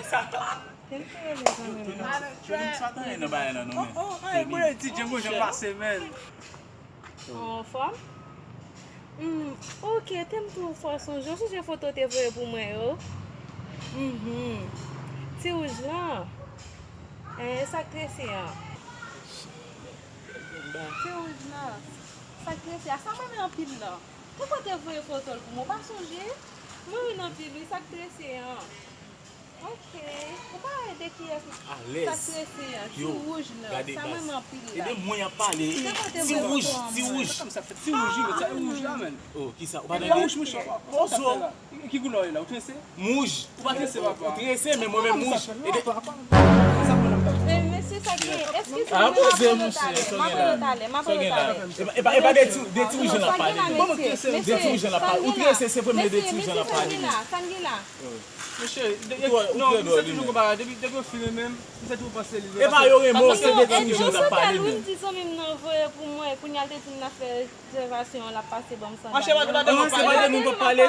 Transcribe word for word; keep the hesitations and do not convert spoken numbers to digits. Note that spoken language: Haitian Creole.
Sa klap. Tony, sa ta ye nan bagay la non, men. Oh, oh, ay, mwen di Django jan pase, men. Ou anfòm? Hmm, ok, te m twò fò sonje. Ou sonje foto w te voye pou mwen yo? Mhm. Ti wouj lan. Eh, sa k trese an? Ti wouj lan. Sa k trese a? Sa m renmen anpil lan. Te kwè te voye foto l pou mwen, ou pa sonje? Mwen renmen anpil wi, sa k trese an. Ok. Ou pa wè de kiyès sa k trese an? Ti wouj lan. Sa m renmen anpil la. Ede mwen ap pale. Ti wouj, ti wouj. Sa fè ti wouj wi, sa e wouj la, men. Oh, kisa? Ou pa tande? Wouj, mouche. Ki koulè w ye la? Ou trese? M wouj. Ou pa trese, papa. Ou trese, men mwen menm m wouj. Ede. Eh, mesye, sa gen. Eskize m, m ap rele w talè. M ap rele w talè. M ap rele w talè. E pa, e pa de ti, de ti wouj lan l ap pale. De ti wouj lan l ap pale. Ou trese, se premye de ti wouj lan l ap pale. Mesye, mesye, sa n gen la? Sa n gen la? Mesye, non, misye toujou konn bagay. Depi, depi yo fin renmen, misye toujou panse li. E pa yo renmen w, se de ti wouj lan l ap pale, men. Wi, m di zanmi m nan voye pou mwen, kounye a l te di m l ap fè rezèvasyon an, l ap pase ban m sandal. Mache, pa de, pa de moun k ap pale.